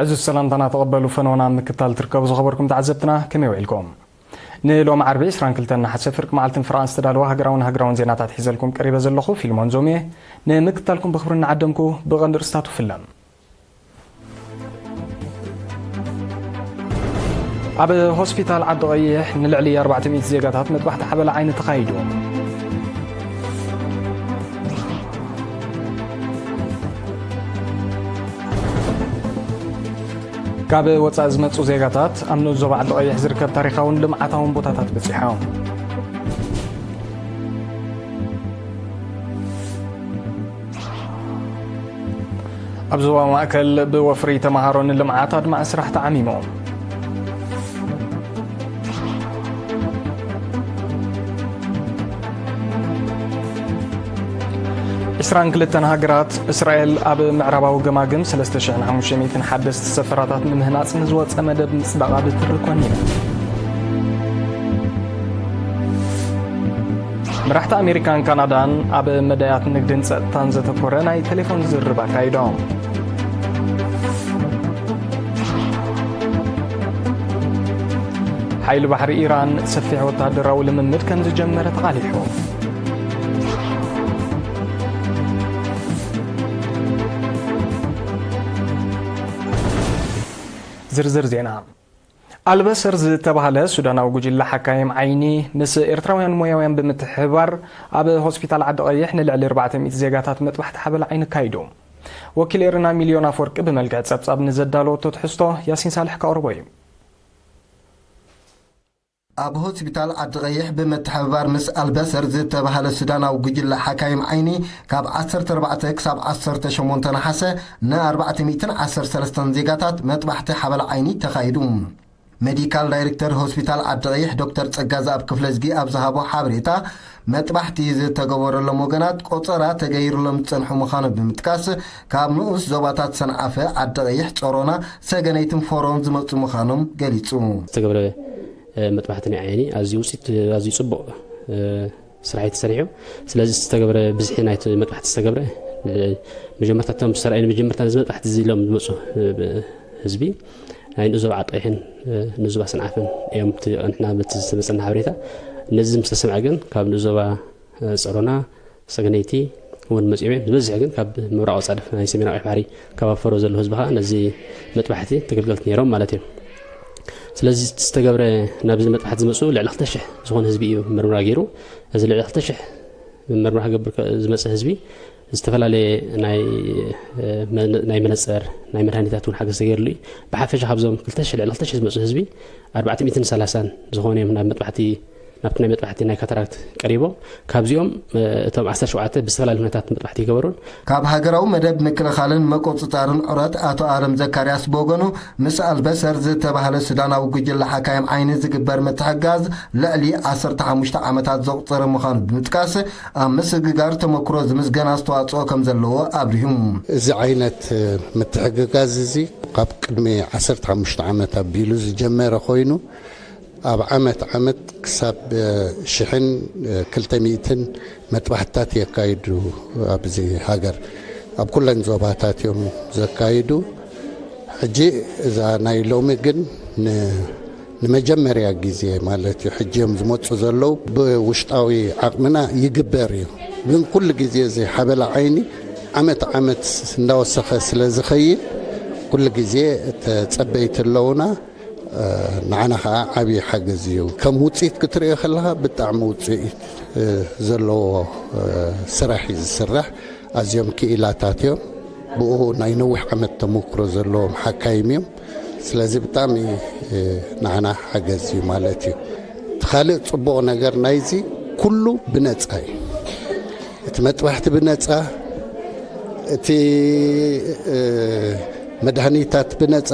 ዕዙዝ ሰላምታና ተቐበሉ፣ ፈነወና ምክታል ትርከቡ ዝኸበርኩም ተዓዘብትና፣ ከመይ ውዒልኩም? ንሎም ዓርቢ ዕስራን ክልተን ነሓሰ ፍርቂ መዓልትን ፍርቓን ዝተዳለወ ሃገራውን ሃገራውን ዜናታት ሒዘልኩም ቀሪበ ዘለኹ ፊልሞን ዞም እየ። ንምክታልኩም ብኽብሪ እናዓደምኩ ብቐንዲ ርእስታቱ ፍለም። ኣብ ሆስፒታል ዓዲ ቀይሕ ንልዕሊ ኣርባዕተ ሚእቲ ዜጋታት መጥባሕቲ ሓበላ ዓይኒ ተኻይዱ። ካብ ወጻኢ ዝመጹ ዜጋታት ኣብ ንኡስ ዞባ ዓዲ ቀይሕ ዝርከብ ታሪኻውን ልምዓታውን ቦታታት በጺሖም። ኣብ ዞባ ማእከል ብወፍሪ ተመሃሮ ንልምዓት ኣድማዒ ስራሕ ተዓሚሙ። ዕስራን ክልተን ሃገራት እስራኤል ኣብ ምዕራባዊ ገማግም ሰለስተ ሽሕን ሓሙሽተ ሚእትን ሓደስቲ ሰፈራታት ንምህናጽ ንዝወጸ መደብ ምጽዳቓ ብትሪ ኮኒነን። መራሕቲ ኣሜሪካን ካናዳን ኣብ መዳያት ንግድን ጸጥታን ዘተኮረ ናይ ቴሌፎን ዝርርብ ኣካይዶም። ሓይሊ ባሕሪ ኢራን ሰፊሕ ወተሃደራዊ ልምምድ ከም ዝጀመረ ተቓሊሑ። ዝርዝር ዜና። ኣልበሰር ዝተባህለ ሱዳናዊ ጉጅለ ሓካይም ዓይኒ ምስ ኤርትራውያን ሞያውያን ብምትሕብባር ኣብ ሆስፒታል ዓዲ ቀይሕ ንልዕሊ ኣርባዕተ ሚእቲ ዜጋታት መጥባሕቲ ሓበላ ዓይኒ ኣካይዱ። ወኪል ኤርና ሚልዮን ኣፈወርቂ ብመልክዕ ጸብጻብ ንዘዳለወቶ ትሕዝቶ ያሲን ሳልሕ ከቕርቦ እዩ። ኣብ ሆስፒታል ዓዲ ቀይሕ ብምትሕብባር ምስ ኣልበሰር ዝተባህለ ሱዳናዊ ጉጅለ ሓካይም ዓይኒ ካብ ዓሰርተ ኣርባዕተ ክሳብ ዓሰርተ ሸሞንተ ነሓሰ ን ኣርባዕተ ሚእትን ዓሰርተ ሰለስተን ዜጋታት መጥባሕቲ ሓበላ ዓይኒ ተኻይዱ። ሜዲካል ዳይሬክተር ሆስፒታል ዓዲ ቀይሕ ዶክተር ጸጋዝኣብ ክፍለዝጊ ኣብ ዝሃቦ ሓበሬታ፣ መጥባሕቲ ዝተገበረሎም ወገናት ቆጸራ ተገይሩሎም ዝጸንሑ ምዃኖም ብምጥቃስ፣ ካብ ንኡስ ዞባታት ሰንዓፈ፣ ዓዲ ቀይሕ፣ ጸሮና፣ ሰገነይትን ፎሮን ዝመጹ ምዃኖም ገሊጹ። ዝተገብረ፣ እ፣ መጥባሕቲ ናይ ዓይኒ ኣዝዩ ውፅኢት፣ ኣዝዩ ፅቡቕ፣ እ፣ ስራሕ እዩ ተሰሪሑ። ስለዚ ዝተገብረ ብዝሒ ናይቲ መጥባሕቲ ዝተገብረ፣ እ፣ መጀመርታ እቶም ዝሰራዩ መጀመርታ ነዚ መጥባሕቲ እዚ ኢሎም ዝመፁ፣ እ፣ ህዝቢ ናይ ንኡስ ዞባ ዓዲ ቀይሕን፣ እ፣ ንኡስ ዞባ ሰንዓፈን እዮም። እቲ ንሕና በቲ ዝተመፀና ሓበሬታ ነዚ ምስ ተሰምዐ ግን ካብ ንኡስ ዞባ፣ እ፣ ጸሮና፣ ሰገነይቲ እውን መጺኦም እዮም። ዝበዝሕ ግን ካብ ምብራቕ ጻድፍ ናይ ሰሜናዊ ቀይሕ ባሕሪ ካብ ኣፈሮ ዘለዉ ህዝቢ ኸኣ ነዚ መጥባሕቲ ተገልገልቲ ነይሮም ማለት እዮም። ስለዚ ዝተገብረ ናብዚ መጥባሕቲ ዝመጹ ልዕሊ ክልተ ሽሕ ዝኾነ ህዝቢ እዩ ምርመራ ገይሩ። እዚ ልዕሊ ክልተ ሽሕ ምርመራ ክገብር ከ-፣ ዝመጸ ህዝቢ ዝተፈላለየ ናይ፣ እ፣ መነ-፣ ናይ መነጸር፣ ናይ መድሃኒታት እውን ሓገዝ ተገይርሉ እዩ። ብሓፈሻ ካብዞም ክልተ ሽሕ፣ ልዕሊ ክልተ ሽሕ ዝመጹ ህዝቢ ኣርባዕተ ሚእትን ሰላሳን ዝኾኑ እዮም ናብ መጥባሕቲ ናብቲ ናይ መጥባሕቲ ናይ ካታራክት ቀሪቦም። ካብዚኦም፣ እ፣ እቶም ዓሰርተ ሸውዓተ ብዝተፈላለዩ ኩነታት መጥባሕቲ ይገበሩን። ካብ ሃገራዊ መደብ ምክልኻልን ምቁጽጻርን ዑረት ኣቶ ኣለም ዘካርያስ ብወገኑ፣ ምስ ኣልበሰር ዝተባህለ ሱዳናዊ ጉጅለ ሓካይም ዓይኒ ዝግበር ምትሕጋዝ ልዕሊ ዓሰርተ ሓሙሽተ ዓመታት ዘቑጸረ ምዃኑ ብምጥቃስ፣ ኣብ ምስግጋር ተመክሮ ዝምስገን ኣስተዋጽኦ ከም ዘለዎ ኣብሪሁ። እዚ ዓይነት ምትሕግጋዝ እዚ ካብ ቅድሚ ዓሰርተ ሓሙሽተ ዓመት ኣቢሉ ዝጀመረ ኮይኑ፣ ኣብ ዓመት ዓመት ክሳብ፣ እ፣ ሽሕን፣ እ፣ ክልተ ሚእትን መጥባሕትታት የካይዱ። ኣብዚ ሃገር ኣብ ኩለን ዞባታት እዮም ዘካይዱ። ሕጂ እዛ ናይ ሎሚ ግን ን-፣ ንመጀመርያ ግዜ ማለት እዩ። ሕጂ እዮም ዝመፁ ዘለዉ። ብውሽጣዊ ዓቕምና ይግበር እዩ። ግን ኩሉ ግዜ እዚ ሓበላ ዓይኒ ዓመት ዓመት እንዳወሰኸ ስለ ዝኸይድ፣ ኩሉ ግዜ ተጸበይቲ ኣለዉና። እ፣ ንዓና ኸዓ ዓብዪ ሓገዝ እዩ። ከም ውፅኢት ክትርእዮ ከለኻ ብጣዕሚ ውፅኢት፣ እ፣ ዘለዎ፣ እ፣ ስራሕ እዩ ዝስራሕ። ኣዝዮም ክኢላታት እዮም። ብኡ ናይ ነዊሕ ዓመት ተመክሮ ዘለዎም ሓካይም እዮም። ስለዚ ብጣዕሚ፣ እ፣ ንዓና ሓገዝ እዩ ማለት እዩ። እቲ ካልእ ጽቡቕ ነገር ናይዚ ኩሉ ብነጻ እዩ። እቲ መጥባሕቲ ብነጻ፣ እቲ፣ እ፣ መድሃኒታት ብነጻ።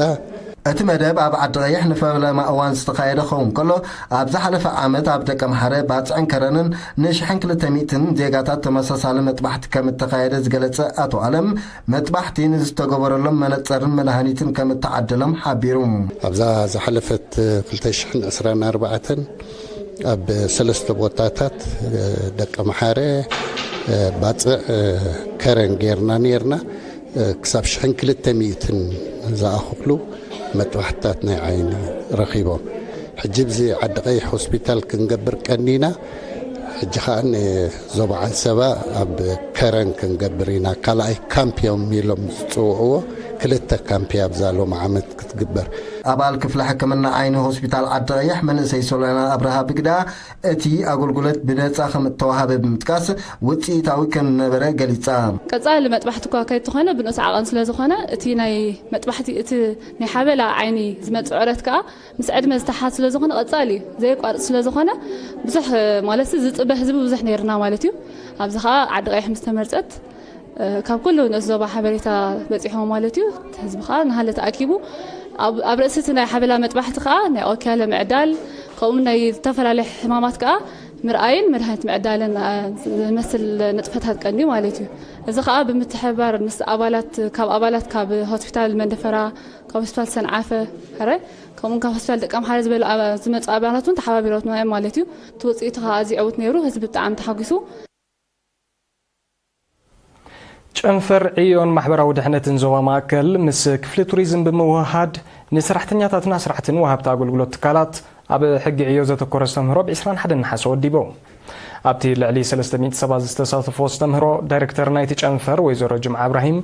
እቲ መደብ ኣብ ዓዲ ቀይሕ ንፈለማ እዋን ዝተኻየደ ክኸውን ከሎ፣ ኣብ ዝሓለፈ ዓመት ኣብ ደቀምሓረ፣ ባጽዕን ከረንን ንሽሕን ክልተ ሚእትን ዜጋታት ተመሳሳሊ መጥባሕቲ ከም እተኻየደ ዝገለጸ ኣቶ ኣለም፣ መጥባሕቲ ንዝተገበረሎም መነጸርን መድሃኒትን ከም እተዓደሎም ሓቢሩ። ኣብዛ ዝሓለፈት ክልተ ሽሕን ዕስራን ኣርባዕተን ኣብ ሰለስተ ቦታታት፣ ደቀምሓረ፣ ባጽዕ፣ ከረን ጌርና ኔርና። ክሳብ ሽሕን ክልተ ሚእትን ዝኣኽሉ መጥባሕትታት ናይ ዓይኒ ረኺቦም። ሕጂ ብዚ ዓዲ ቀይሕ ሆስፒታል ክንገብር ቀኒና። ሕጂ ኸኣ ንዞባ ዓንሰባ ኣብ ከረን ክንገብር ኢና። ካልኣይ ካምፕ እዮም ኢሎም ዝጽውዕዎ። ክልተ ካምፕ ኣብዛ ሎም ዓመት ክትግበር። ኣባል ክፍሊ ሕክምና ዓይኒ ሆስፒታል ዓዲ ቀይሕ መንእሰይ ሶሎና ኣብርሃ ብግዳ እቲ ኣገልግሎት ብነጻ ከም እተዋሃበ ብምጥቃስ ውጽኢታዊ ከም ነበረ ገሊጻ። ቀጻሊ መጥባሕቲ እኳ ከይተኾነ ብንኡስ ዓቐን ስለ ዝኾነ እቲ ናይ መጥባሕቲ እቲ ናይ ሓበላ ዓይኒ ዝመጽእ ዕረት ከኣ ምስ ዕድመ ዝተሓዝ ስለ ዝኾነ ቀጻሊ እዩ። ዘየቋርጽ ስለ ዝኾነ ብዙሕ ማለት ዝጽበ ህዝቢ ብዙሕ ነይርና ማለት እዩ። ኣብዚ ከኣ ዓዲ ቀይሕ ምስ ተመርጸት ካብ ኩሉ ንኡስ ዞባ ሓበሬታ በጺሖም ማለት እዩ። እቲ ህዝቢ ከኣ ናሃለ ተኣኪቡ ኣብ ኣብ ርእሲ እቲ ናይ ሓበላ መጥባሕቲ ከኣ ናይ ኦክያለ ምዕዳል ከምኡ ናይ ዝተፈላለዩ ሕማማት ከኣ ምርኣይን መድሃኒት ምዕዳልን ዝመስል ንጥፈታት ቀንዲ ማለት እዩ። እዚ ከኣ ብምትሕብባር ምስ ኣባላት ካብ ኣባላት ካብ ሆስፒታል መንደፈራ ካብ ሆስፒታል ሰንዓፈ ረ ከምኡ ካብ ሆስፒታል ደቀምሓረ ዝበሉ ዝመፁ ኣባላት እውን ተሓባቢሮትና እዮም ማለት እዩ። እቲ ውፅኢቱ ከኣ ኣዝዩ ዕውት ነይሩ። ህዝቢ ብጣዕሚ ተሓጒሱ። ጨንፈር ዕዮን ማሕበራዊ ድሕነትን ዞባ ማእከል ምስ ክፍሊ ቱሪዝም ብምውህሃድ ንሰራሕተኛታትን ኣስራሕትን ወሃብቲ ኣገልግሎት ትካላት ኣብ ሕጊ ዕዮ ዘተኮረ ኣስተምህሮ ብ ዕስራን ሓደን ነሓሰ ወዲቡ። ኣብቲ ልዕሊ ሰለስተ ሚእቲ ሰባት ዝተሳተፎ ኣስተምህሮ ዳይረክተር ናይቲ ጨንፈር ወይዘሮ ጅምዓ እብራሂም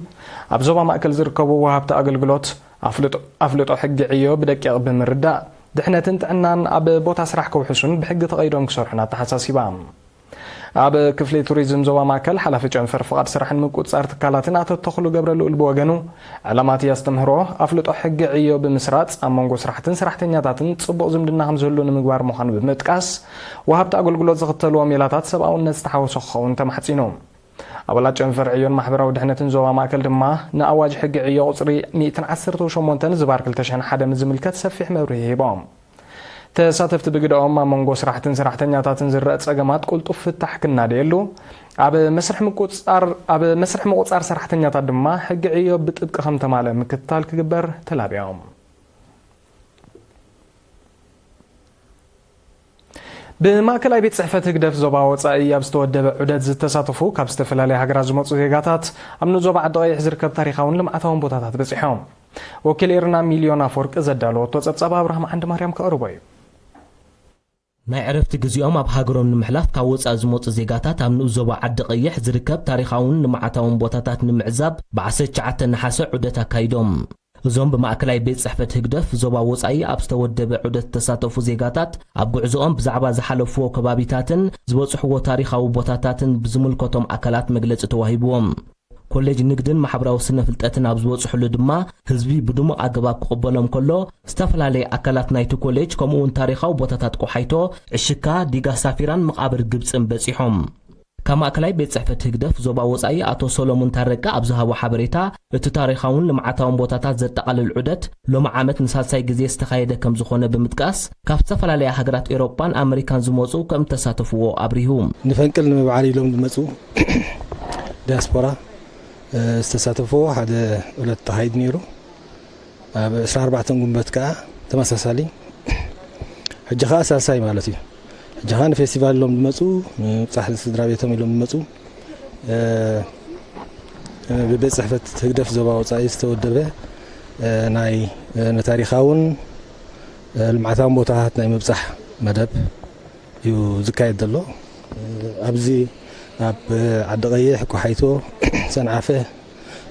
ኣብ ዞባ ማእከል ዝርከቡ ወሃብቲ ኣገልግሎት ኣፍልጦ ሕጊ ዕዮ ብደቂቕ ብምርዳእ ድሕነትን ጥዕናን ኣብ ቦታ ስራሕ ከውሕሱን ብሕጊ ተቐይዶም ክሰርሑን ኣተሓሳሲባ። ኣብ ክፍሊ ቱሪዝም ዞባ ማእከል ሓላፊ ጨንፈር ፍቓድ ስራሕን ምቁፅፃር ትካላትን ኣቶ ተኽሉ ገብረልኡል ብወገኑ ዕላማ እቲ ኣስተምህሮ ኣፍልጦ ሕጊ ዕዮ ብምስራፅ ኣብ መንጎ ስራሕትን ሰራሕተኛታትን ፅቡቕ ዝምድና ከምዝህሉ ንምግባር ምዃኑ ብምጥቃስ ወሃብቲ ኣገልግሎት ዝኽተልዎ ሜላታት ሰብኣውነት ዝተሓወሶ ክኸውን ተማሕፂኑ። ኣባላት ጨንፈር ዕዮን ማሕበራዊ ድሕነትን ዞባ ማእከል ድማ ንኣዋጅ ሕጊ ዕዮ ቁፅሪ ሚእትን ዓሰርተ ሸሞንተን ዝባር ክልተ ሽሕን ሓደን ዝምልከት ሰፊሕ መብርሂ ሂቦም። ተሳተፍቲ ብግደኦም ኣብ መንጎ ስራሕትን ሰራሕተኛታትን ዝረአ ፀገማት ቁልጡፍ ፍታሕ ክናደየሉ ኣብ መስርሕ ምቁፃር ኣብ መስርሕ ምቁፃር ሰራሕተኛታት ድማ ሕጊ ዕዮ ብጥብቂ ከም ተማልአ ምክትታል ክግበር ተላቢዮም። ብማእከላይ ቤት ፅሕፈት ህግደፍ ዞባ ወፃኢ ኣብ ዝተወደበ ዑደት ዝተሳተፉ ካብ ዝተፈላለያ ሃገራት ዝመፁ ዜጋታት ኣብ ንኡስ ዞባ ዓዲ ቀይሕ ዝርከብ ታሪኻውን ልምዓታውን ቦታታት በፂሖም። ወኪል ኤርና ሚልዮን ኣፈወርቂ ዘዳለወቶ ጸብጻብ ኣብርሃም ዓንድማርያም ከቕርቦ እዩ። ናይ ዕረፍቲ ግዜኦም ኣብ ሃገሮም ንምሕላፍ ካብ ወጻኢ ዝመጹ ዜጋታት ኣብ ንኡስ ዞባ ዓዲ ቀይሕ ዝርከብ ታሪኻውን ልምዓታውን ቦታታት ንምዕዛብ ብ ዓሰርተ ትሽዓተ ነሓሰ ዑደት ኣካይዶም። እዞም ብማእከላይ ቤት ጽሕፈት ህግደፍ ዞባ ወጻኢ ኣብ ዝተወደበ ዑደት ዝተሳተፉ ዜጋታት ኣብ ጉዕዞኦም ብዛዕባ ዝሓለፍዎ ከባቢታትን ዝበጽሕዎ ታሪኻዊ ቦታታትን ብዝምልከቶም ኣካላት መግለጺ ተዋሂብዎም። ኮሌጅ ንግድን ማሕበራዊ ስነ ፍልጠትን ኣብ ዝበጽሕሉ ድማ ህዝቢ ብድሙቕ ኣገባብ ክቕበሎም ከሎ ዝተፈላለየ ኣካላት ናይቲ ኮሌጅ ከምኡውን ታሪኻዊ ቦታታት ቆሓይቶ፣ ዕሽካ፣ ዲጋ ሳፊራን መቓብር ግብጽን በጺሖም። ካብ ማእከላይ ቤት ጽሕፈት ህግደፍ ዞባ ወጻኢ ኣቶ ሰሎሙን ታረቀ ኣብ ዝሃቦ ሓበሬታ እቲ ታሪኻውን ልምዓታውን ቦታታት ዘጠቓልል ዑደት ሎሚ ዓመት ንሳልሳይ ግዜ ዝተኻየደ ከም ዝኾነ ብምጥቃስ ካብ ዝተፈላለያ ሃገራት ኤውሮጳን ኣመሪካን ዝመጹ ከም እተሳተፍዎ ኣብሪሁ። ንፈንቅል ንምብዓል ኢሎም ዝመጹ ዲያስፖራ ዝተሳተፍዎ ሓደ ዕለት ተኻይዱ ነይሩ። ኣብ ዕስራን ኣርባዕተን ጉንበት ከኣ ተመሳሳሊ ሕጂ ከኣ ሳልሳይ ማለት እዩ። ሕጂ ከኣ ንፌስቲቫል ኢሎም ዝመፁ ንብፃሕ ስድራ ቤቶም ኢሎም ዝመፁ ብቤት ፅሕፈት ህግደፍ ዞባ ወፃኢ ዝተወደበ ናይ ንታሪኻውን ልምዓታውን ቦታታት ናይ ምብፃሕ መደብ እዩ ዝካየድ ዘሎ። ኣብዚ ኣብ ዓዲ ቀይሕ፣ ቆሓይቶ፣ ሰንዓፈ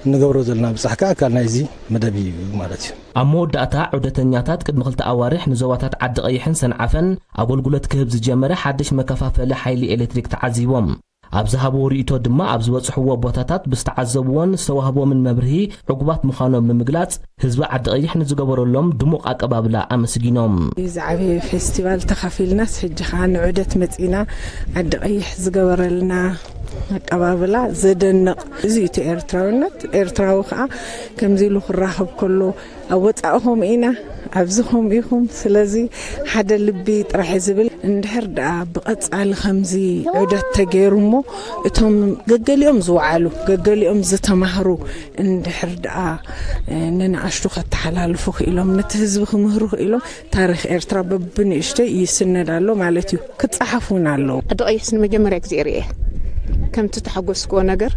እንገብሮ ዘለና ብጻሕ ከኣ ኣካል ናይዚ መደብ እዩ ማለት እዩ። ኣብ መወዳእታ ዑደተኛታት ቅድሚ ክልተ ኣዋርሕ ንዞባታት ዓዲ ቀይሕን ሰንዓፈን ኣገልግሎት ክህብ ዝጀመረ ሓድሽ መከፋፈሊ ሓይሊ ኤሌክትሪክ ተዓዚቦም። ኣብ ዝሃብዎ ርእይቶ ድማ ኣብ ዝበጽሕዎ ቦታታት ብዝተዓዘብዎን ዝተዋህቦምን መብርሂ ዕጉባት ምዃኖም ብምግላጽ ህዝቢ ዓዲ ቀይሕ ንዝገበረሎም ድሙቕ ኣቀባብላ ኣመስጊኖም። ዝዓበየ ፌስቲቫል ተኻፊልናስ ሕጂ ኸዓ ንዑደት መጺና ዓዲ ቀይሕ ዝገበረልና ኣቀባብላ ዘደንቕ እዚ እቲ ኤርትራውነት ኤርትራዊ ከዓ ከምዚ ኢሉ ክራኸብ ከሎ ኣብ ወፃኢ ከምኡ ኢና ኣብዚ ከምኡ ኢኹም ስለዚ ሓደ ልቢ ጥራሕ ዝብል እንድሕር ደኣ ብቐፃሊ ከምዚ ዑደት ተገይሩ እሞ እቶም ገገሊኦም ዝወዓሉ ገገሊኦም ዝተማህሩ እንድሕር ደኣ ንንኣሽቱ ከተሓላልፉ ክኢሎም ነቲ ህዝቢ ክምህሩ ክኢሎም ታሪኽ ኤርትራ በብንእሽተይ ይስነድ ኣሎ ማለት እዩ። ክጸሓፍ እውን ኣለዎ። ዓዲ ቀይሕስ ንመጀመርያ ግዜ ርእየ። ከምቲ ተሓጎስክዎ ነገር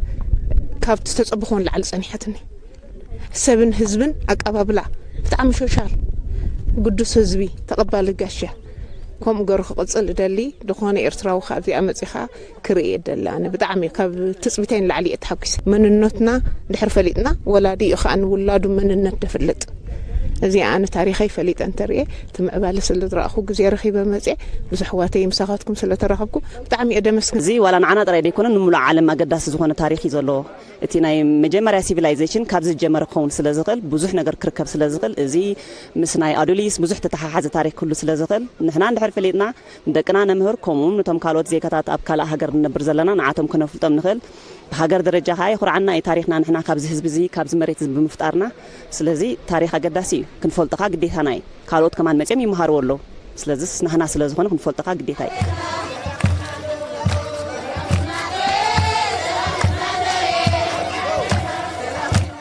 ካብቲ ዝተጸበኽዎ ንላዕሊ ጸኒሓትኒ። ሰብን ህዝብን ኣቀባብላ ብጣዕሚ ሾሻል፣ ግዱስ ህዝቢ፣ ተቐባሊ ጋሻ፣ ከምኡ ገሩ ክቕጽል እደሊ። ዝኾነ ኤርትራዊ ከኣ ኣብዚኣ መጺኻ ክርኢ እደሊ። ኣነ ብጣዕሚ ካብ ትጽቢተይ ንላዕሊ እየ ተሓጒሰ። መንነትና ድሕር ፈሊጥና፣ ወላዲ እዩ ከኣ ንውላዱ መንነት ደፍልጥ። እዚ ኣነ ታሪኸይ ፈሊጠ እንተርእየ፣ እቲ ምዕባለ ስለ ዝረኣኹ፣ ግዜ ረኺበ መጽየ፣ ብዙሕ ዋተይ ምሳኻትኩም ስለ ተራኸብኩ ብጣዕሚ እየ ደመስግን። እዚ ዋላ ንዓና ጥራይ ዘይኮነ፣ ንምሉእ ዓለም ኣገዳሲ ዝኾነ ታሪኽ እዩ ዘለዎ። እቲ ናይ መጀመርያ ሲቪላይዜሽን ካብዚ ዝጀመረ ክኸውን ስለ ዝኽእል፣ ብዙሕ ነገር ክርከብ ስለ ዝኽእል፣ እዚ ምስ ናይ ኣዱሊስ ብዙሕ ተተሓሓዘ ታሪኽ ክህሉ ስለ ዝኽእል፣ ንሕና እንድሕር ፈሊጥና፣ ንደቅና ነምህር፣ ከምኡ እውን ነቶም ካልኦት ዜጋታት ኣብ ካልእ ሃገር ንነብር ዘለና ንዓቶም ክነፍልጦም ንኽእል። ብሃገር ደረጃ ከኣ የኹርዓና እዩ ታሪኽና፣ ንሕና ካብዚ ህዝቢ እዚ፣ ካብዚ መሬት እዚ ብምፍጣርና። ስለዚ ታሪኽ ኣገዳሲ እዩ፣ ክንፈልጦ ከኣ ግዴታና እዩ። ካልኦት ከማን መጺኦም ይመሃርዎ ኣለዉ። ስለዚስ ናህና ስለ ዝኾነ ክንፈልጦ ከኣ ግዴታ እዩ።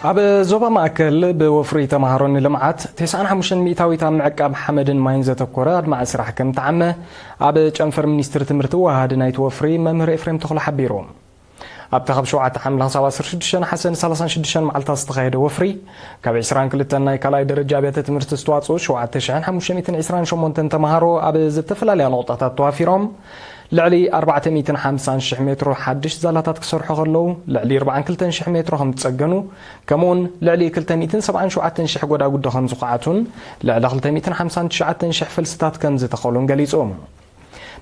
ኣብ ዞባ ማእከል ብወፍሪ ተምሃሮ ንልምዓት ተስዓን ሓሙሽተን ሚእታዊት ኣብ ምዕቃብ ሓመድን ማይን ዘተኮረ ኣድማዒ ስራሕ ከም ተዓመ ኣብ ጨንፈር ሚኒስትሪ ትምህርቲ ወሃዲ ናይቲ ወፍሪ መምህር ኤፍሬም ተኽሉ ሓቢሩ። ኣብቲ ካብ ሸውዓተ ሓምለ ክሳብ ዓሰርተ ሽዱሽተ ነሓሰ ንሰላሳን ሽዱሽተን መዓልታት ዝተኻየደ ወፍሪ፣ ካብ ዕስራን ክልተን ናይ ካልኣይ ደረጃ ኣብያተ ትምህርቲ ዝተዋጽኡ ሸውዓተ ሽሕን ሓሙሽተ ሚእትን ዕስራን ሸሞንተን ተምሃሮ ኣብ ዝተፈላለያ ነቑጣታት ተዋፊሮም፣ ልዕሊ ኣርባዕተ ሚእትን ሓምሳን ሽሕ ሜትሮ ሓድሽ ዛላታት ክሰርሑ ከለዉ፣ ልዕሊ ኣርባዓን ክልተን ሽሕ ሜትሮ ከም ዝጸገኑ፣ ከምኡውን ልዕሊ ክልተ ሚእትን ሰብዓን ሸውዓተን ሽሕ ጎዳጉዲ ከም ዝኹዓቱን፣ ልዕሊ ክልተ ሚእትን ሓምሳን ትሽዓተን ሽሕ ፈልስታት ከም ዝተኸሉን ገሊጹ።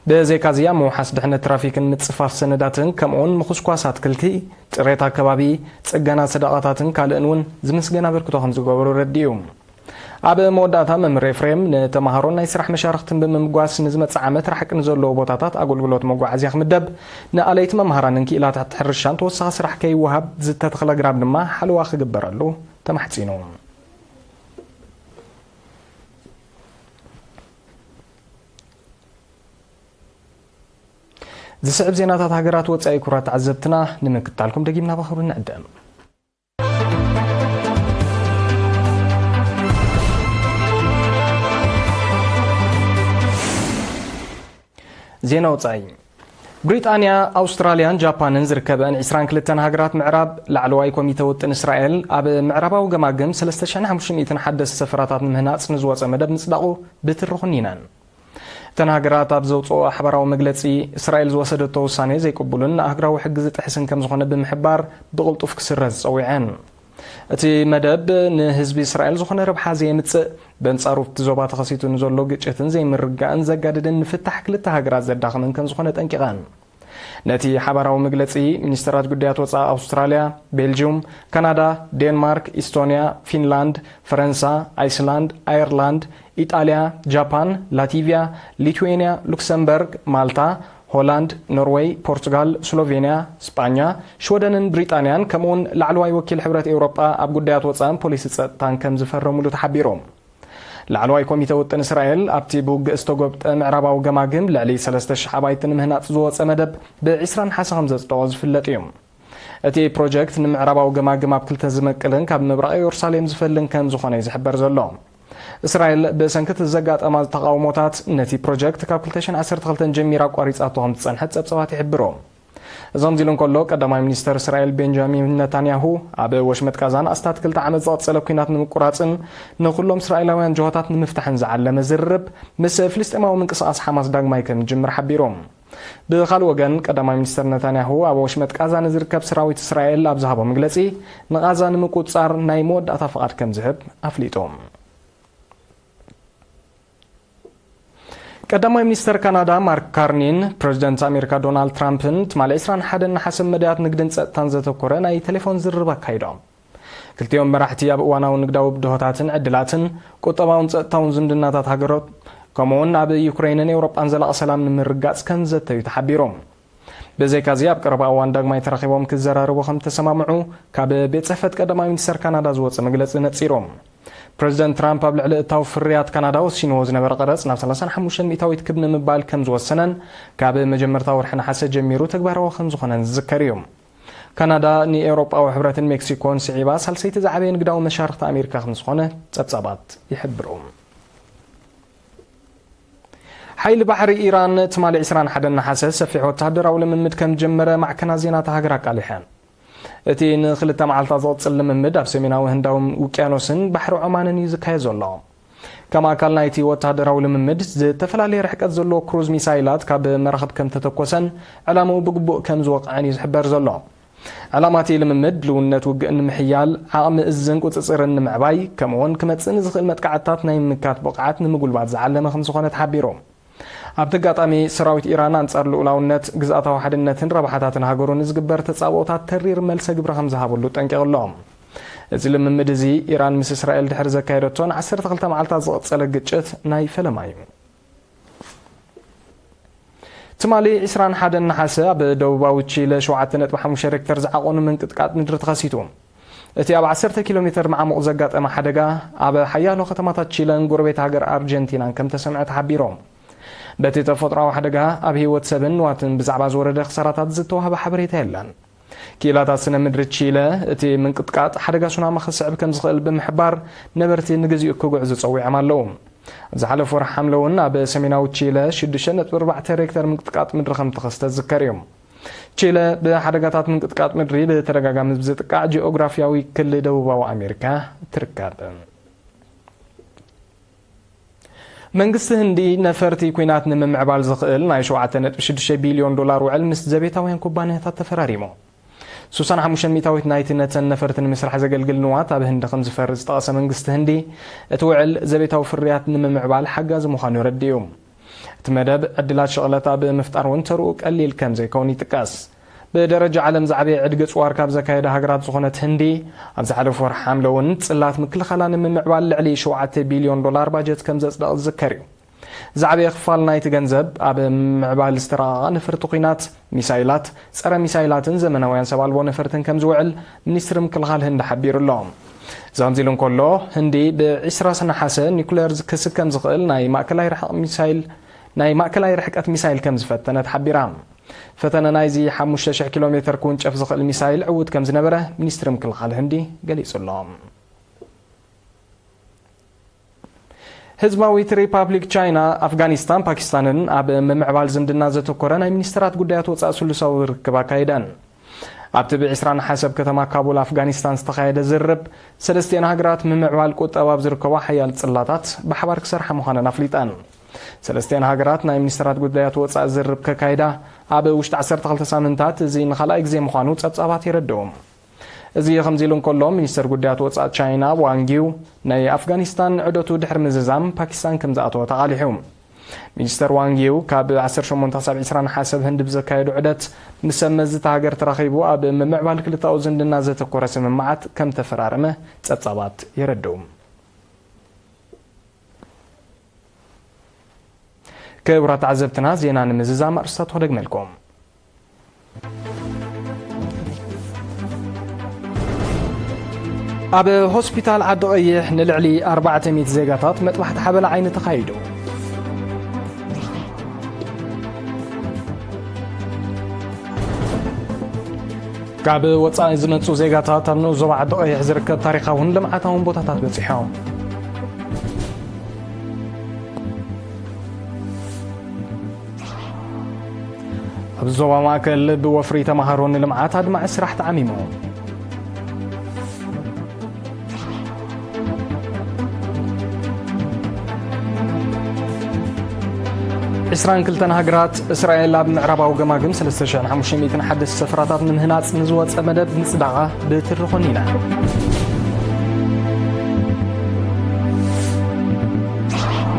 ብዘይካዚ፣ ኣብ ምውሓስ ድሕነት ትራፊክን ምጽፋፍ ሰነዳትን፣ ከምኡውን ምኹስኳስ ኣትክልቲ፣ ጽሬት ኣከባቢ፣ ጽገና ሰደቓታትን ካልእን እውን ዝምስገን ኣበርክቶ ከም ዝገበሩ ረዲኡ። ኣብ መወዳእታ፣ መምህር ኤፍሬም ንተምሃሮን ናይ ስራሕ መሻርኽትን ብምምጓስ፣ ንዝመጽእ ዓመት ርሕቂ ንዘለዎ ቦታታት ኣገልግሎት መጓዓዝያ ክምደብ፣ ንኣለይቲ መምሃራንን ክኢላታት ሕርሻን ተወሳኺ ስራሕ ከይወሃብ፣ ዝተተኽለ ግራብ ድማ ሓለዋ ክግበረሉ ተማሕጺኑ። ዝስዕብ ዜናታት ሃገራት ወጻኢ፣ ክቡራት ተዓዘብትና፣ ንምክትታልኩም ደጊምና ብኣኽብሮት ንዕደም። ዜና ወጻኢ። ብሪጣንያ፣ ኣውስትራልያን ጃፓንን ዝርከበን ዕስራን ክልተን ሃገራት ምዕራብ፣ ላዕለዋይ ኮሚተ ውጥን እስራኤል ኣብ ምዕራባዊ ገማግም ሰለስተ ሽሕን ሓሙሽተ ሚእትን ሓደስቲ ሰፈራታት ንምህናጽ ንዝወጸ መደብ ምጽዳቑ ብትሪ ኮኒነን። እተን ሃገራት ኣብ ዘውጽኦ ሓባራዊ መግለጺ፣ እስራኤል ዝወሰደቶ ውሳኔ ዘይቅቡልን ንኣህጉራዊ ሕጊ ዝጥሕስን ከም ዝኾነ ብምሕባር፣ ብቕልጡፍ ክስረዝ ጸዊዐን። እቲ መደብ ንህዝቢ እስራኤል ዝኾነ ረብሓ ዘየምጽእ፣ በንጻሩ ኣብቲ ዞባ ተኸሲቱ ንዘሎ ግጭትን ዘይምርግጋእን ዘጋድድን ንፍታሕ ክልተ ሃገራት ዘዳኽምን ከም ዝኾነ ጠንቂቐን። ነቲ ሓባራዊ መግለጺ፣ ሚኒስተራት ጉዳያት ወጻኢ ኣውስትራልያ፣ ቤልጅዩም፣ ካናዳ፣ ዴንማርክ፣ ኢስቶንያ፣ ፊንላንድ፣ ፈረንሳ፣ ኣይስላንድ፣ ኣየርላንድ፣ ኢጣልያ፣ ጃፓን፣ ላቲቪያ፣ ሊትዌንያ፣ ሉክሰምበርግ፣ ማልታ፣ ሆላንድ፣ ኖርወይ፣ ፖርቱጋል፣ ስሎቬንያ፣ ስጳኛ፣ ሽወደንን ብሪጣንያን፣ ከምኡውን ላዕለዋይ ወኪል ሕብረት ኤውሮጳ ኣብ ጉዳያት ወጻእን ፖሊሲ ጸጥታን ከም ዝፈረሙሉ ተሓቢሩ። ላዕለዋይ ኮሚተ ውጥን እስራኤል፣ ኣብቲ ብውግእ ዝተጎብጠ ምዕራባዊ ገማግም ልዕሊ ሰለስተ ሽሕ ኣባይቲ ንምህናጽ ዝወጸ መደብ ብ ዕስራ ነሓሰ ከም ዘጽደቖ ዝፍለጥ እዩ። እቲ ፕሮጀክት ንምዕራባዊ ገማግም ኣብ ክልተ ዝመቅልን ካብ ምብራቕ ኢየሩሳሌም ዝፈልን ከም ዝኾነ እዩ ዝሕበር ዘሎ። እስራኤል ብሰንኪ እቲ ዘጋጠማ ተቓውሞታት ነቲ ፕሮጀክት ካብ ክልተ ሽሕን ዓሰርተ ክልተን ጀሚራ ኣቋሪጻቶ ከም ዝጸንሐት ጸብጻባት ይሕብሩ። እዚ ከምዚ ኢሉ እንከሎ፣ ቀዳማይ ሚኒስተር እስራኤል ቤንጃሚን ነታንያሁ፣ ኣብ ወሽመጥ ጋዛን ኣስታት ክልተ ዓመት ዝቐጸለ ኲናት ንምቁራጽን ንኹሎም እስራኤላውያን ጅሆታት ንምፍታሕን ዝዓለመ ዝርርብ ምስ ፍልስጤማዊ ምንቅስቓስ ሓማስ ዳግማይ ከም ዝጅምር ሓቢሩ። ብኻልእ ወገን፣ ቀዳማይ ሚኒስተር ነታንያሁ ኣብ ወሽመጥ ጋዛ ንዝርከብ ሰራዊት እስራኤል ኣብ ዝሃቦ መግለጺ፣ ንጋዛ ንምቁጽጻር ናይ መወዳእታ ፍቓድ ከም ዝህብ ኣፍሊጡ። ቀዳማይ ሚኒስተር ካናዳ ማርክ ካርኒን ፕረዚደንት ኣሜሪካ ዶናልድ ትራምፕን ትማሊ ዕስራን ሓደን ነሓሰ መዳያት ንግድን ጸጥታን ዘተኮረ ናይ ቴሌፎን ዝርርብ ኣካይዶም። ክልቲኦም መራሕቲ ኣብ እዋናዊ ንግዳዊ ብድሆታትን ዕድላትን፣ ቁጠባውን ጸጥታውን ዝምድናታት ሃገሮት፣ ከምኡውን ኣብ ዩክሬንን ኤውሮጳን ዘላቒ ሰላም ንምርጋጽ ከም ዘተዩ ተሓቢሩ። ብዘይካዚ፣ ኣብ ቀረባ እዋን ዳግማይ ተራኺቦም ክዘራረቡ ከም ተሰማምዑ ካብ ቤት ጽሕፈት ቀዳማይ ሚኒስተር ካናዳ ዝወጸ መግለጺ ነጺሩ። ፕረዚደንት ትራምፕ ኣብ ልዕሊ እታው ፍርያት ካናዳ ወሲንዎ ዝነበረ ቀረጽ ናብ ሰላሳን ሓሙሽተን ሚእታዊት ክብ ንምባል ከም ዝወሰነን ካብ መጀመርታ ወርሒ ነሓሰ ጀሚሩ ተግባራዊ ከም ዝኾነን ዝዝከር እዩ። ካናዳ ንኤውሮጳዊ ሕብረትን ሜክሲኮን ስዒባ ሳልሰይቲ ዝዓበየ ንግዳዊ መሻርኽቲ ኣሜሪካ ከም ዝኾነ ጸብጻባት ይሕብሩ። ሓይሊ ባሕሪ ኢራን ትማሊ ዕስራን ሓደን ነሓሰ ሰፊሕ ወተሃደራዊ ልምምድ ከም ጀመረ ማዕከናት ዜና እታ ሃገር ኣቃሊሐን። እቲ ንክልተ መዓልታት ዝቕጽል ልምምድ ኣብ ሰሜናዊ ህንዳዊ ውቅያኖስን ባሕሪ ዖማንን እዩ ዝካየድ ዘሎ። ከም ኣካል ናይቲ ወተሃደራዊ ልምምድ፣ ዝተፈላለየ ርሕቀት ዘለዎ ክሩዝ ሚሳይላት ካብ መራኽብ ከም ተተኮሰን ዕላምኡ ብግቡእ ከም ዝወቕዐን እዩ ዝሕበር ዘሎ። ዕላማ እቲ ልምምድ፣ ድልውነት ውግእ ንምሕያል፣ ዓቕሚ እዝን ቁጽጽርን ንምዕባይ፣ ከምኡውን ክመጽእ ንዝኽእል መጥቃዕትታት ናይ ምምካት ብቕዓት ንምጉልባት ዝዓለመ ከም ዝኾነ ተሓቢሩ። ኣብቲ ኣጋጣሚ፣ ሰራዊት ኢራን ኣንጻር ልኡላውነት፣ ግዝኣታዊ ሓድነትን ረብሓታትን ሃገሩ ንዝግበር ተጻብኦታት ተሪር መልሰ ግብሪ ከም ዝሃበሉ ጠንቂቑ ኣሎ። እዚ ልምምድ እዚ፣ ኢራን ምስ እስራኤል ድሕሪ ዘካየደቶ ንዓሰርተ ክልተ መዓልታት ዝቐጸለ ግጭት ናይ ፈለማ እዩ። ትማሊ ዕስራን ሓደን ነሓሰ፣ ኣብ ደቡባዊ ቺለ ሸውዓተ ነጥቢ ሓሙሽተ ሬክተር ዝዓቐኑ ምንቅጥቃጥ ምድሪ ተኸሲቱ። እቲ ኣብ ዓሰርተ ኪሎ ሜተር መዓሙቕ ዘጋጠመ ሓደጋ፣ ኣብ ሓያሎ ከተማታት ቺለን ጎረቤት ሃገር ኣርጀንቲናን ከም ተሰምዐ ተሓቢሩ። በቲ ተፈጥሮኣዊ ሓደጋ፣ ኣብ ህይወት ሰብን ንዋትን ብዛዕባ ዝወረደ ክሳራታት ዝተዋህበ ሓበሬታ የለን። ክኢላታት ስነ ምድሪ ቺለ፣ እቲ ምንቅጥቃጥ ሓደጋ ሱናሚ ከስዕብ ከም ዝኽእል ብምሕባር፣ ነበርቲ ንግዚኡ ክጉዕዙ ጸዊዖም ኣለዉ። ኣብ ዝሓለፈ ወርሒ ሓምለ እውን ኣብ ሰሜናዊ ቺለ ሽዱሽተ ነጥቢ ኣርባዕተ ሬክተር ምንቅጥቃጥ ምድሪ ከም ተኸስተ ዝዝከር እዩ። ቺለ ብሓደጋታት ምንቅጥቃጥ ምድሪ ብተደጋጋሚ ብዝጥቃዕ ጂኦግራፊያዊ ክሊ ደቡባዊ ኣሜሪካ ትርከብ። መንግስቲ ህንዲ ነፈርቲ ኲናት ንምምዕባል ዝኽእል ናይ ሸውዓተ ነጥቢ ሽዱሽተ ቢልዮን ዶላር ውዕል ምስ ዘቤታውያን ኩባንያታት ተፈራሪሙ። ሱሳን ሓሙሽተ ሚእታዊት ናይቲ ነተን ነፈርቲ ንምስራሕ ዘገልግል ንዋት ኣብ ህንዲ ከም ዝፈሪ ዝጠቐሰ መንግስቲ ህንዲ፣ እቲ ውዕል ዘቤታዊ ፍርያት ንምምዕባል ሓጋዚ ምዃኑ ረዲኡ። እቲ መደብ፣ ዕድላት ሸቕለት ኣብ ምፍጣር እውን ተርኡ ቀሊል ከም ዘይከውን ይጥቀስ። ብደረጃ ዓለም ዝዓበየ ዕድጊ ጽዋር ካብ ዘካየዳ ሃገራት ዝኾነት ህንዲ፣ ኣብ ዝሓለፈ ወርሒ ሓምለ እውን ጽላት ምክልኻላ ንምምዕባል ልዕሊ ሸውዓተ ቢልዮን ዶላር ባጀት ከም ዘጽደቐ ዝዝከር እዩ። ዝዓበየ ክፋል ናይቲ ገንዘብ ኣብ ምምዕባል ዝተራቐቐ ነፈርቲ ኲናት፣ ሚሳይላት፣ ጸረ ሚሳይላትን ዘመናውያን ሰብ ኣልቦ ነፈርትን ከም ዝውዕል ሚኒስትሪ ምክልኻል ህንዲ ሓቢሩ ኣሎ። እዚ ከምዚ ኢሉ እንከሎ፣ ህንዲ ብ ዕስራ ነሓሰ ኒኩሌር ክስከም ዝኽእል ናይ ማእከላይ ርሕቕ ሚሳይል፣ ናይ ማእከላይ ርሕቀት ሚሳይል ከም ዝፈተነት ሓቢራ። ፈተነ ናይዚ ሓሙሽተ ሽሕ ኪሎ ሜተር ክውንጨፍ ዝኽእል ሚሳይል ዕዉት ከም ዝነበረ ሚኒስትሪ ምክልኻል ህንዲ ገሊጹ ኣሎ። ህዝባዊት ሪፓብሊክ ቻይና፣ ኣፍጋኒስታን ፓኪስታንን ኣብ ምምዕባል ዝምድና ዘተኮረ ናይ ሚኒስትራት ጉዳያት ወጻኢ ስሉሳዊ ርክብ ኣካይደን። ኣብቲ ብ ዕስራ ነሓሰ ኣብ ከተማ ካቡል ኣፍጋኒስታን ዝተኻየደ ዝርብ፣ ሰለስቲአን ሃገራት ምምዕባል ቁጠባ ኣብ ዝርከቦ ሓያል ጽላታት ብሓባር ክሰርሓ ምዃነን ኣፍሊጠን። ሰለስቲአን ሃገራት ናይ ሚኒስትራት ጉዳያት ወጻኢ ዝርብ ከካይዳ ኣብ ውሽጢ ዓሰርተ ክልተ ሳምንታት፣ እዚ ንኻልኣይ ግዜ ምዃኑ ጸብጻባት የረድኡ። እዚ ከምዚ ኢሉ እንከሎ፣ ሚኒስተር ጉዳያት ወጻኢ ቻይና ዋንጊው፣ ናይ ኣፍጋኒስታን ዑደቱ ድሕሪ ምዝዛም ፓኪስታን ከም ዝኣተወ ተቓሊሑ። ሚኒስተር ዋንጊው ካብ ዓሰርተ ሸሞንተ ክሳብ ዕስራ ነሓሰ ኣብ ህንዲ ብዘካየዶ ዑደት ምስ ሰብ መዚ እታ ሃገር ተራኺቡ ኣብ ምምዕባል ክልተኣዊ ዝምድና ዘተኮረ ስምምዓት ከም ተፈራረመ ጸብጻባት የረድኡ። ክቡራት ተዓዘብትና፣ ዜና ንምዝዛም ኣርእስታቱ ክደግመልኩም። ኣብ ሆስፒታል ዓዲ ቀይሕ ንልዕሊ ኣርባዕተ ሚእቲ ዜጋታት መጥባሕቲ ሓበላ ዓይኒ ተኻይዱ። ካብ ወጻኢ ዝመጹ ዜጋታት ኣብ ንኡስ ዞባ ዓዲ ቀይሕ ዝርከብ ታሪኻውን ልምዓታውን ቦታታት በጺሖም። ኣብ ዞባ ማእከል ብወፍሪ ተማሃሮ ንልምዓት ኣድማዒ ስራሕ ተዓሚሙ። ዕስራን ክልተን ሃገራት እስራኤል ኣብ ምዕራባዊ ገማግም ሰለስተ ሽሕን ሓሙሽተ ሚእትን ሓደስቲ ሰፈራታት ንምህናጽ ንዝወጸ መደብ ምጽዳቓ ብትሪ ኮኒነን።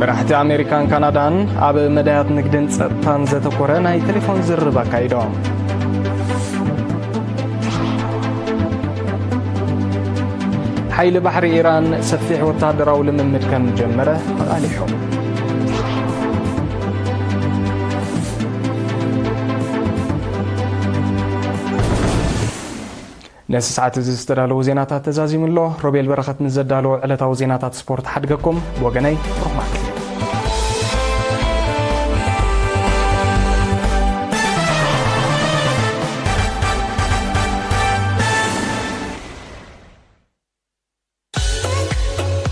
መራሕቲ ኣሜሪካን ካናዳን ኣብ መዳያት ንግድን ጸጥታን ዘተኮረ ናይ ቴሌፎን ዝርርብ ኣካይዶም። ሓይሊ ባሕሪ ኢራን ሰፊሕ ወተሃደራዊ ልምምድ ከም ጀመረ ተቓሊሑ። ነዚ ሰዓት እዚ ዝተዳለዉ ዜናታት ተዛዚሙ ኣሎ። ሮቤል በረኸት ምስ ዘዳለዎ ዕለታዊ ዜናታት ስፖርት ሓድገኩም። ብወገነይ፣ ሩኽ መዓልቲ።